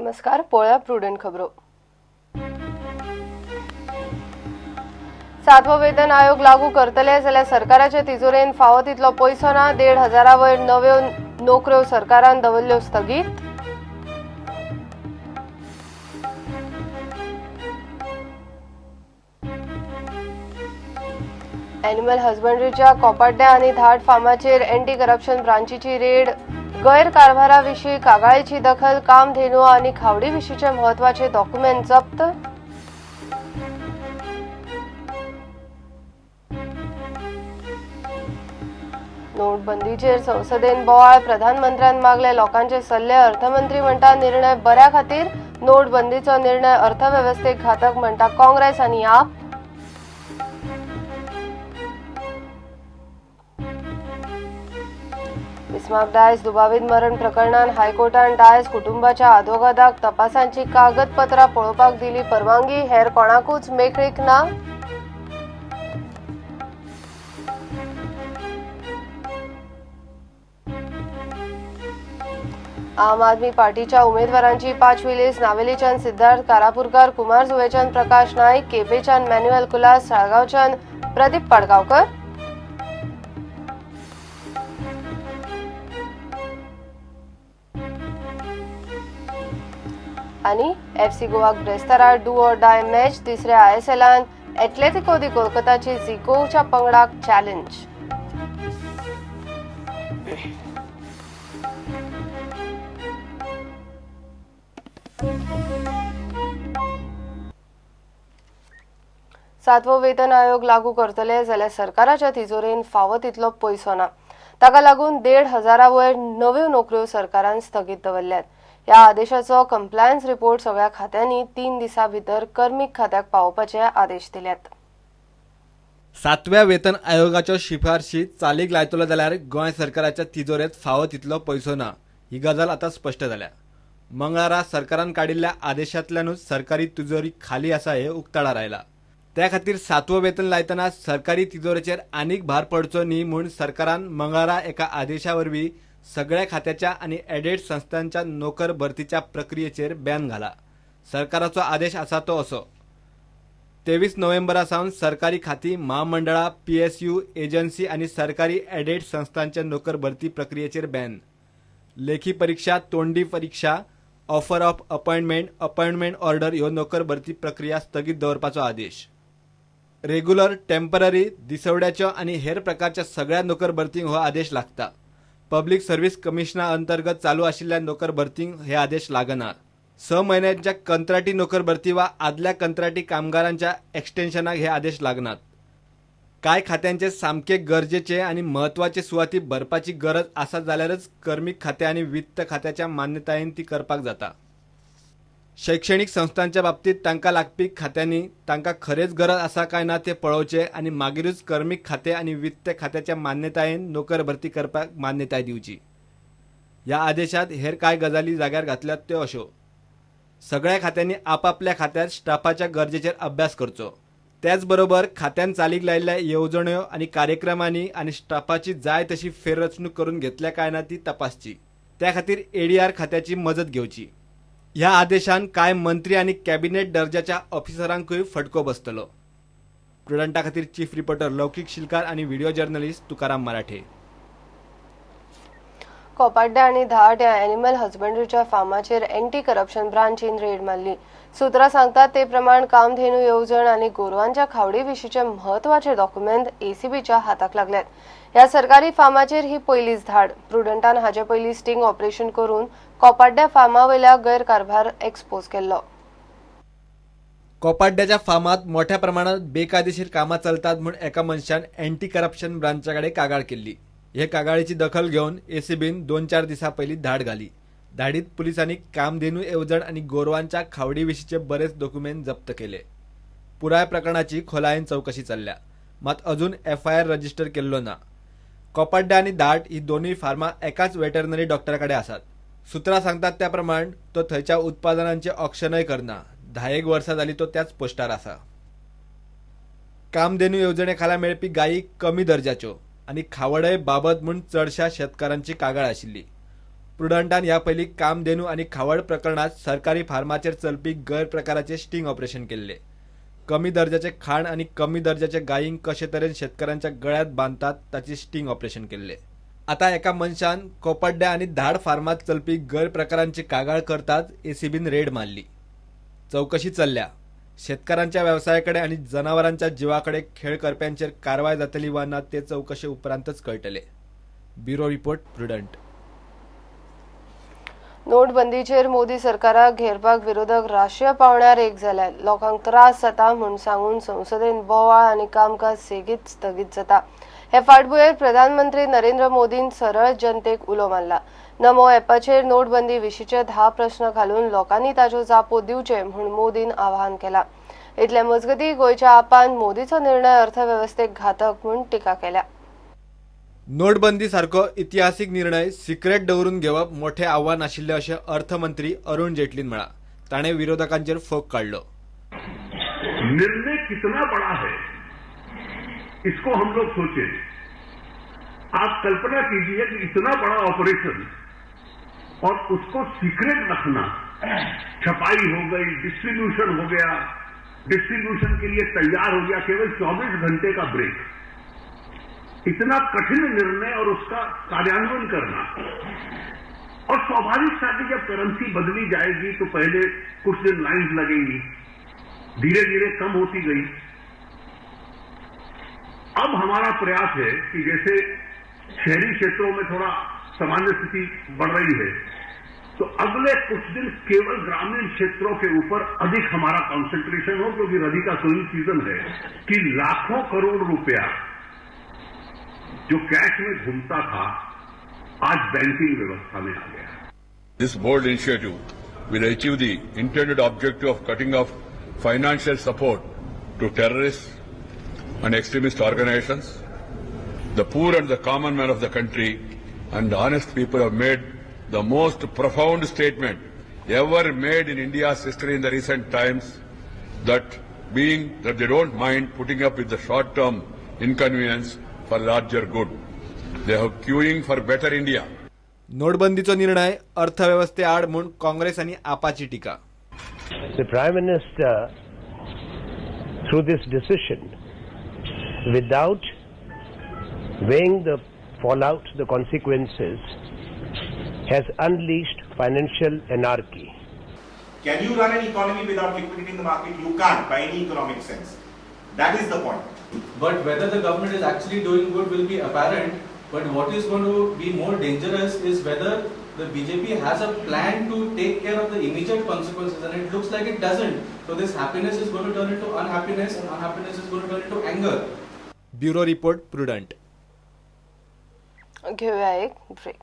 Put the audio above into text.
नमस्कार, पळोवया प्रुडंट खबरो. सातवो वेतन आयोग लागू करतले जाल्यार सरकाराचे तिजोरेन फावो तितलो पयसो ना. 1,500 वयर नव्यो नोकऱ्यो सरकारान दवरल्यो स्थगीत. एनिमल हजबंड्रीच्या कोपाड्ड्या आनी धाट फार्माचेर अँटी करप्शन ब्रांचीची रेड. गैरकारभारा विशीं कागाळीची दखल. कामधेनू आनी खावडी विशींचे म्हत्वाचे डॉक्युमेंट जप्त. नोटबंदीचेर संसदेन बोवाळ. प्रधानमंत्र्यान मागले लोकांचे सल्ले. अर्थमंत्री म्हणटा निर्णय बऱ्या खातीर. नोटबंदीचो निर्णय अर्थवेवस्थेक घातक म्हणटा काँग्रेस आनी आप. बिस्मार्क डायस दुबावीत मरण प्रकरणान हायकोर्टान डायस कुटुंबाच्या आदवोगादाक तपासांची कागदपत्रां पळोवपाक दिली परवानगी. हेर कोणाकूच मेकळीक ना. आम आदमी पार्टीच्या उमेदवारांची पांचवी लिस्ट. नावेलीच्यान सिद्धार्थ कारापुरकार, कुमारजुवेच्यान प्रकाश नाईक, केपेच्यान मॅन्युएल कुलास, साळगांवच्यान प्रदीप पाडगांवकर. आनी एफसी गोवाक ब्रेस्तारा do or die match. तिसऱ्या आयएसएलान एटलेटिको दी कोलकाताची झिकोच्या पंगडाक चॅलेंज. सातवो वेतन आयोग लागू करतले जाल्यार सरकाराच्या तिजोरेन फावो तितलो पयसो ना. ताका लागून 1,500 वयर नव्यो नोकऱ्यो सरकारान स्थगीत दवरल्यात. ह्या आदेशाचो कंप्लायन्स रिपोर्ट सगळ्या खात्यांनी 3 दिसां भितर कर्मीक खात्याक पावोवपाचे आदेश दिल्यात. सातव्या वेतन आयोगाच्यो शिफारशी चालीक लायतलो जाल्यार गोंय सरकाराच्या तिजोरेंत फावो तितलो पयसो ना, ही गजाल आतां स्पश्ट जाल्या. मंगळारा सरकारान काडिल्ल्या आदेशांतल्यानूच सरकारी तिजोरी खाली आसा हें उक्ताडार आयलां. त्या खातीर सातवो वेतन लायतना सरकारी तिजोरेचेर आनीक भार पडचो न्ही म्हूण सरकारान मंगळारा एका आदेशा वरवीं सगळ्या खात्याच्या आनी एडेड संस्थांच्या नोकर भरतीच्या प्रक्रियेचेर बॅन घाला. सरकाराचो आदेश आसा तो असो: 23 नोव्हेंबरा सावन सरकारी खातीं, म्हामंडळां, पीएसयू एजन्सी आनी सरकारी एडेड संस्थांच्या नोकर भरती प्रक्रियेचेर बॅन. लेखी परिक्षा, तोंडी परिक्षा, offer of appointment, appointment order ह्यो नोकर भरती प्रक्रिया स्थगीत दवरपाचो आदेश. रेग्युलर, टेम्पररी, दिसवड्याच्यो आनी हेर प्रकारच्या सगळ्या नोकर भरतींक हो आदेश लागता. पब्लीक सर्व्हिस कमिशना अंतर्गत चालू आशिल्ल्या नोकर भरतींक हे आदेश लागनात. 6 म्हयन्यांच्या कंत्राटी नोकर भरती वा आदल्या कंत्राटी कामगारांच्या एक्सटेन्शनाक हे आदेश लागनात. कांय खात्यांचे सामके गरजेचे आनी म्हत्वाचे सुवाती भरपाची गरज आसा जाल्यारच कर्मीक खातें आनी वित्त खात्याच्या मान्यतायेन ती करपाक जाता. शैक्षणीक संस्थांच्या बाबतीत तांकां लागपी खात्यांनी तांकां खरेंच गरज आसा काय ना तें पळोवचें आनी मागीरूच कर्मीक खातें आनी वित्त खात्याच्या मान्यतायेन नोकर भरती करपाक मान्यताय दिवची. ह्या आदेशांत हेर कांय गजाली जाग्यार घातल्यात त्यो अश्यो: सगळ्या खात्यांनी आपापल्या खात्यात स्टाफाच्या गरजेचेर अभ्यास करचो. त्याच बरोबर खात्यान चालीक लायिल्ल्या येवजण्यो आनी कार्यक्रमांनी आनी स्टाफाची जाय तशी फेररचणूक करून घेतल्या काय ना ती तपासची. त्या खातीर एडीआर खात्याची मजत घेवची. ह्या आदेशान कांय मंत्री आनी कॅबिनेट दर्जाच्या ऑफिसरांकूय फटको बसतलो. प्रुडंटा खातीर चीफ रिपोर्टर लौकीक शिलकार आनी व्हिडिओ जर्नलिस्ट तुकाराम मराठे. कोपाड्डे आनी धाट ह्या एनिमल हजबंड्रीच्या फार्माचेर अँटी करप्शन ब्रांचीन रेड मारली. सुत्रां सांगतात ते प्रमाण कामधेनू येवजण आनी गोरवांच्या खावडी विशींचे म्हत्वाचे डॉक्युमेंट एसीबीच्या हाताक लागल्यात. ह्या सरकारी फार्माचेर ही पयलीच धाड. प्रुडंटान हाचे पयलीं स्टिंग ऑपरेशन करून कोपाड्ड्या फार्मा वयल्या गैरकारभार एक्सपोज केल्लो. कोपाड्ड्याच्या फार्मात मोठ्या प्रमाणात बेकायदेशीर कामां चलतात म्हूण एका मनशान अँटी करप्शन ब्रांचा कडेन कागाळ केल्ली. हे कागाळीची दखल घेवन एसीबीन 2-4 दिसां पयलीं धाड घाली. धाडीत पुलिसांनी कामधेनू येवजण आनी गोरवांच्या खावडी विशींचे बरेच डॉक्युमेंट जप्त केले. पुराय प्रकरणाची खोलायेन चवकशी चल्ल्या, मात अजून एफआयआर रजिस्टर केल्लो ना. कोपाड्डे आनी धाट ही दोनूय फार्मां एकाच वेटरनरी डॉक्टरा कडेन आसात. सुत्रां सांगतात त्या प्रमाण तो थंयच्या उत्पादनांचे ऑक्शनय करना. 10-1 वर्सां जाली तो त्याच पोस्टार आसा. कामधेनू येवजणे खाला मेळपी गायी कमी दर्जाच्यो आनी खावडय बाबत म्हूण चडशा शेतकारांची कागाळ आशिल्ली. प्रुडंटान ह्या पयलीं कामधेनू आनी खावड प्रकरणांत सरकारी फार्माचेर चलपी गैरप्रकाराचें स्टिंग ऑपरेशन केल्लें. कमी दर्जाचें खाण आनी कमी दर्जाचे गायींक कशे तरेन शेतकारांच्या गळ्यांत बांदतात ताची स्टिंग ऑपरेशन केल्लें. आतां एका मनशान कोपड्ड्या आनी धाड फार्मांत चलपी गैरप्रकारांची कागाळ करताच एसीबीन रेड मारली. चवकशी चल्ल्या. शेतकारांच्या वेवसायाकडे आनी जनावरांच्या जिवाकडे खेळ करप्यांचेर कारवाय जातली वा ना ते चवकशे उपरांतच कळटले. Bureau report, Prudent. नोटबंदीचेर मोदी सरकाराक घेरपाक विरोधक राष्ट्रीय पावंड्यार एक जाल्यात. लोकांक त्रास जाता म्हूण सांगून संसदेन बोवाळ आनी कामकाज सेगीत स्थगीत जाता. हे फाटभुंयेर प्रधानमंत्री नरेंद्र मोदीन सरळ जनतेक उलो मारला. नमो ॲपाचेर नोटबंदी विशींचे 10 प्रस्न घालून लोकांनी ताच्यो जापो दिवचे म्हूण मोदीन आवाहन केलां. इतले मजगतीं गोंयच्या आपान मोदीचो निर्णय अर्थवेवस्थेक घातक म्हूण टिका केल्या. नोटबंदी सारको इतिहासीक निर्णय सिक्रेट दवरून घेवप मोठें आव्हान आशिल्लें अशें अर्थमंत्री अरुण जेटलीन म्हळां. ताणें विरोधकांचेर फोग काडलो. निर्णय कितना बड़ा है, इसको हम लोग सोचें. आप कल्पना कीजिए कि इतना बड़ा ऑपरेशन और उसको सीक्रेट रखना. छपाई हो गई, डिस्ट्रीब्यूशन हो गया, डिस्ट्रीब्यूशन के लिए तैयार हो गया, केवल 24 घंटे का ब्रेक. इतना कठिन निर्णय और उसका कार्यान्वयन करना. और स्वाभाविक सा कि जब करेंसी बदली जाएगी तो पहले कुछ दिन लाइंस लगेंगी, धीरे धीरे कम होती गई. अब हमारा प्रयास है कि जैसे शहरी क्षेत्रों में थोड़ा सामान्य स्थिति बढ़ रही है, तो अगले कुछ दिन केवल ग्रामीण क्षेत्रों के ऊपर अधिक हमारा कंसंट्रेशन हो, क्योंकि रबी का सोइंग सीजन है, कि लाखों करोड़ रुपया जो कैश में घूमता था, आज बैंकिंग व्यवस्था में आ Gaya. This bold initiative will achieve the intended objective of cutting off financial support to terrorists and extremist organizations. The poor and the common man of the country and honest people have made the most profound statement ever made in India's history in the recent times, that being that they don't mind putting up with the short-term inconvenience for larger good. They are queuing for better India. नोटबंदीचो निर्णय अर्थवेवस्थे आड म्हूण काँग्रेस आनी Apache टिका. The Prime Minister, through this decision, without weighing the fallout, the consequences, has unleashed financial anarchy. Can you run an economy without liquidity in the market? You can't by any economic sense. That is the point. But whether the government is actually doing good will be apparent. But what is going to be more dangerous is whether the BJP has a plan to take care of the immediate consequences, and it looks like it doesn't. So this happiness is going to turn into unhappiness, and unhappiness is going to turn into anger. Bureau report, Prudent. घेऊया एक break.